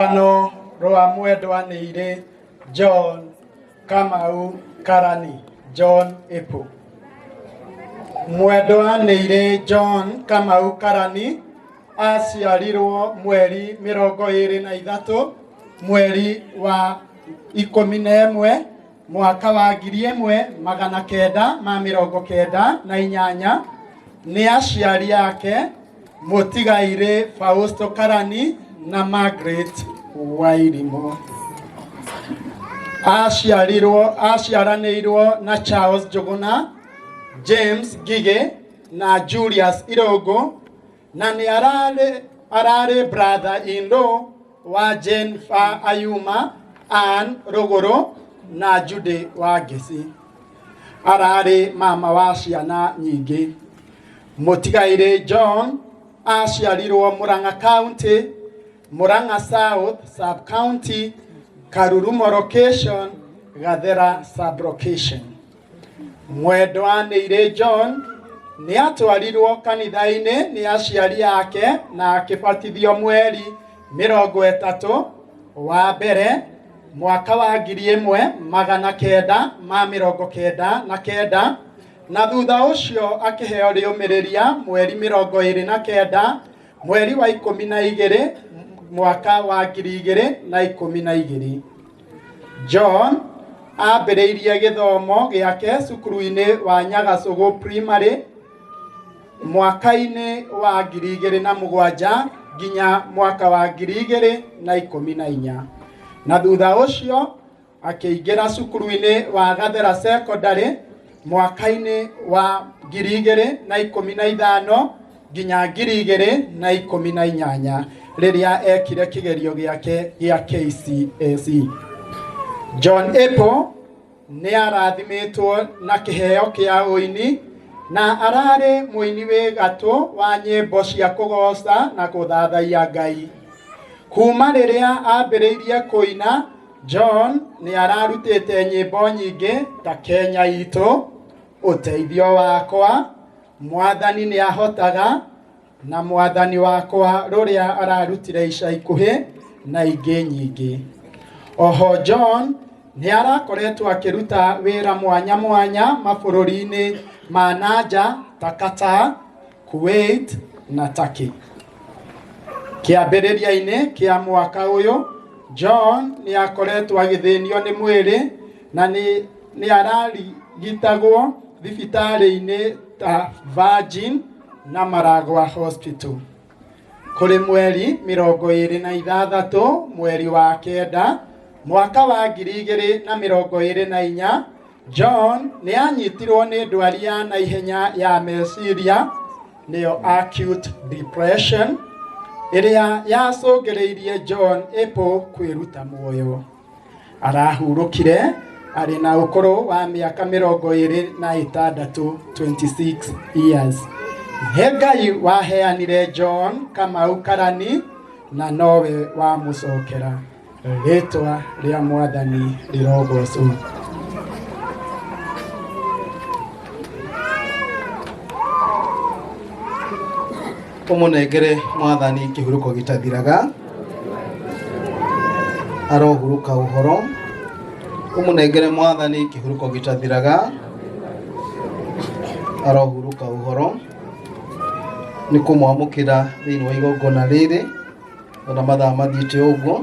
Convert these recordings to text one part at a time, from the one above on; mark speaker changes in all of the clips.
Speaker 1: Rũgano rwa mwendwanĩire John Kamau Karani, John Apple. Mwendwanĩire John Kamau Karani aciarirwo mweri 23 mweri wa 11 mwaka wa 1998 nĩ aciari ake mũtigairĩ Fausto Karani na Margaret Wairimu. Aciarirwo aciaranĩirwo na Charles Njuguna, James Ngigĩ na Julius Irũngũ na nĩ ararĩ brother in law wa Jennifer Ayuma, Ann Rũgũrũ na Judy Wangeci. Ararĩ mama wa ciana nyingĩ. Mũtigairĩ John aciarirwo Murang'a County, Murang'a South Sub County, Karurumo Location, Gathera Sub Location. Mwendwanĩire John nĩ atwarirwo kanitha-inĩ nĩ aciari ake na akĩbatithio mweri 31 wa mbere mwaka wa 1999 na thutha ũcio akĩheo rĩũmĩrĩria mweri 29 mweri wa 12 mwaka wa 2012. John ambĩrĩirie gĩthomo gĩake cukuru-inĩ wa Nyagacũgũ Primary mwaka-inĩ wa 2007 nginya mwaka wa 2014 na thutha ũcio akĩingĩra cukuru-inĩ wa Gathera Secondary mwaka-inĩ wa 2015 nginya 2018 rĩrĩa ekire kĩgerio gĩake gĩa KCSE. John Apple nĩ arathimĩtwo na kĩheo kĩa ũini na ararĩ mũini wĩ gatũ wa nyĩmbo cia kũgoca na kũthathaiya Ngai. Kuma rĩrĩa ambĩrĩirie kũina, John nĩ ararutĩte nyĩmbo nyingĩ ta Kenya itũ, Ũteithio wakwa, Mwathani nĩ ahotaga, na Mwathani wakwa rũrĩa ararutire ica ikuhĩ na ingĩ nyingĩ. Oho John nĩ arakoretwo akĩruta wĩra mwanya mwanya mabũrũri-inĩ ma nanja ta Qatar, Kuwait na Turkey. Kĩambĩrĩria-inĩ kĩa mwaka ũyũ, John nĩ akoretwo agĩthĩnio nĩ mwĩrĩ na nĩ ararigitagwo thibitarĩ-inĩ ta Virgin na Maragua Hospital. Kũrĩ mweri 26 mweri wa 9 mwaka wa 2024, John nĩ anyitirwo nĩ ndwari ya naihenya ya meciria nĩyo acute depression ĩrĩa yacũngĩrĩirie John Apple kwĩruta muoyo. Arahurũkire arĩ na ũkũrũ wa mĩaka 26, 26 years. Nĩ Ngai waheanire John Kamau Karani na nowe wamũcokera. Rĩtwa rĩa Mwathani rĩrogocwo.
Speaker 2: Ũmũnengere Mwathani kĩhurũko gĩtathiraga, arohurũka ũhoro. Ũmũnengere Mwathani kĩhurũko gĩtathiraga, arohurũka ũhoro. Nĩ kũmwamũkĩra thĩinĩ wa igongona rĩrĩ, ona mathaa mathiĩte ũguo,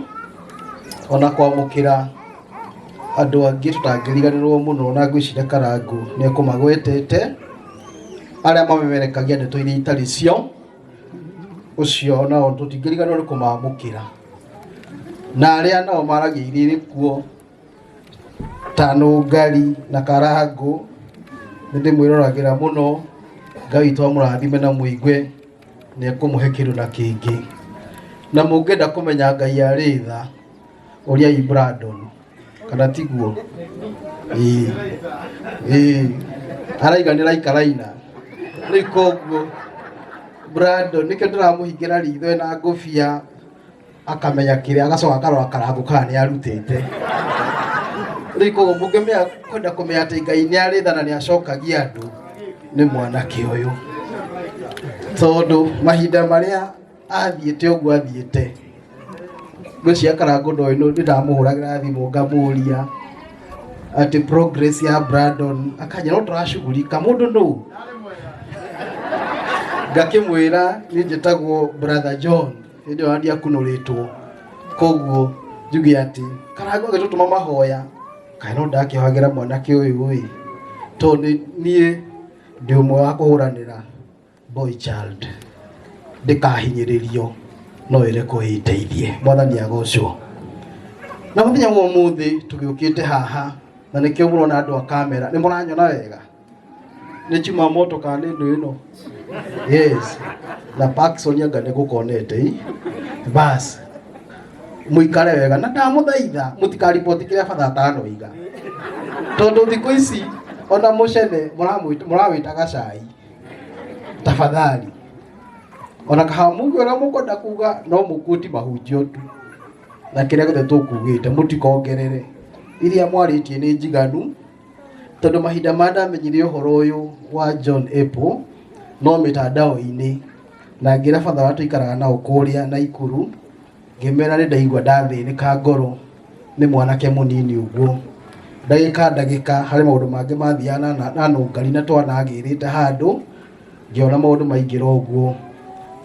Speaker 2: ona kwamũkĩra andũ angĩ tũtangĩriganĩrwo mũno na ngwĩciria Karangũ nĩ ekũmagwetete. Arĩa mamemerekagia ndeto iria itarĩ cio, ũcio nao tũtingĩriganĩrwo nĩ kũmamũkĩra. Na arĩa nao maragia iria irĩ kuo ta Nũngari na Karangũ, nĩ ndĩmwĩroragĩra mũno, Ngai witũ amũrathime na mũigue nĩ ekũmũhe kĩndũ na kĩngĩ. Na mũngĩenda kũmenya Ngai arĩ tha, ũriai Brandon. Kana tiguo? Ĩĩ. Ĩĩ. Araiga nĩ raikaraina. Rĩu koguo Brandon nĩkĩo ndĩramũhingĩra ritho ena ngũbia akamenya kĩrĩa agacoka akarora Karangũ kana nĩ arutĩte. Rĩu koguo mũngĩmenya kwenda kũmenya atĩ Ngai nĩ arĩ tha na nĩ acokagia andũ nĩ mwanake ũyũ. Tondũ mahinda marĩa athiĩte ũguo athiĩte. Ngwĩciria Karangũ ndoĩ nĩ ndamũhũragĩra thimũ ngamũria atĩ progress ya Brandon, akanjĩra no tũracugurika mũndũ nũ, ngakĩmwĩra niĩ njĩtagwo Brother John, hĩndĩ ĩyo ndiakunũrĩtwo, koguo njuge atĩ Karangũ agĩtũtũma mahoya kaĩ no ndakĩhoyagĩra mwanake ũyũ ĩ, tondũ niĩ ndĩ ũmwe wa kũhũranĩra boy child ndĩkahinyĩrĩrio no ĩrekwo ĩteithie. Mwathani agocwo. Na mũthenya wa ũmũthĩ tũgĩũkĩte haha na nĩkĩo mũrona andũ a kamera nĩ mũranyona wega, nĩ chuma moto kana nĩ ndũ ĩno? Yes, na Parkson anga nĩ gũkonete i bas mũikare wega, na ndamũthaitha mũtikariboti kĩrĩa batha atanoiga, tondũ thikũ ici ona mũcene mũrawĩtaga cai. Tafadhali, ona kahawa muge ũrĩa mũkwenda kuga, no mũkuti mahunjio tu na kĩrĩa gĩothe tũkugĩte mũtikongerere. Iria mwarĩtie nĩ njiganu, tondũ mahinda ma ndamenyire ũhoro ũyũ wa John Apple no mĩtandao-inĩ, na ngĩra batha wa tũikaraga nao kũrĩa Naikuru, ngĩmera nĩ ndaigua ndathĩnĩka ngoro nĩ mwanake mũnini ũguo. Ndagĩka ndagĩka harĩ maũndũ mangĩ mathiaga na nũngari na twanagĩrĩte handũ, ngĩona maũndũ maingĩra ũguo.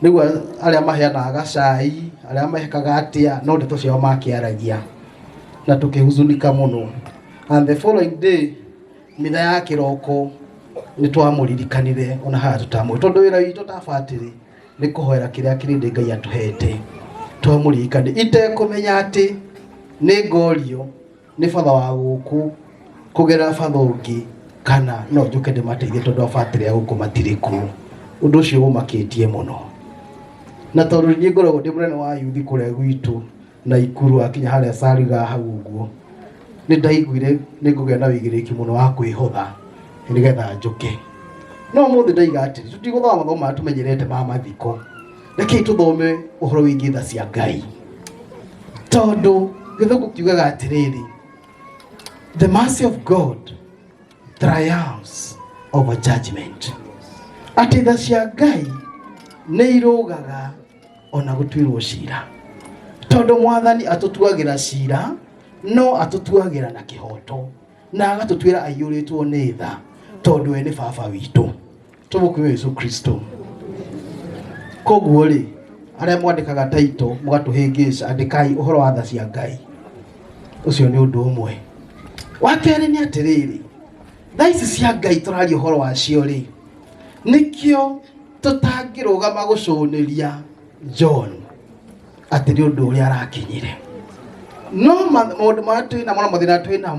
Speaker 2: Rĩu arĩa maheanaga gacai, arĩa mekaga atĩa, no ndeto ciao makĩaragia na tũkĩhuzunika mũno. And the following day, mitha ya kĩroko, nĩ twamũririkanire ona haha tũtamũĩ, tondũ wĩra witũ ta batĩrĩ nĩ kũhoera kĩrĩa kĩrĩndĩ Ngai atũhete. Twamũririkane itekũmenya atĩ nĩ ngorio nĩ batha wa gũkũ kũgerera batha ũngĩ, kana no njũke ndĩmateithie tondũ abatĩrĩ a gũkũ matirĩ kuo. Ũndũ ũcio ũmakĩtie mũno, na tondũ niĩ ngoragwo ndĩ mũnene wa yuthi kũrĩa gwitũ Naikuru, akinya harĩa Sariga hau ũguo, nĩ ndaiguire nĩ ngũgĩa na wĩigĩrĩrĩki mũno wa kwĩhotha nĩgetha njũke. No ũmũthĩ ndaiga atĩrĩ, tũtigũthoma mathomo marĩa tũmenyerete ma mathiko, rekei tũthome ũhoro wĩgiĩ tha cia Ngai, tondũ gĩthũngũ kiugaga atĩrĩrĩ, the mercy of God triumphs over judgment, atĩ tha cia Ngai nĩ irũgaga ona gũtuĩrwo cira, tondũ Mwathani atũtuagĩra cira no atũtuagĩra na kĩhoto, na agatũtuĩra aiyũrĩtwo nĩ tha, tondũ we nĩ baba witũ. Tũmũkue Yesu Kristo. Koguo rĩ, arĩa mwandĩkaga taito mũgatũhĩngĩca, andĩkai ũhoro wa tha cia Ngai. Ũcio nĩ ũndũ ũmwe. Wa kerĩ nĩ atĩrĩrĩ, tha ici cia Ngai tũraria ũhoro wacio rĩ, nĩkĩo tũtangĩrũgama gũcũnĩria John atĩ nĩ ũndũ ũrĩa arakinyire, no maũndũ marĩa twĩ namo na mathĩna twĩ namo.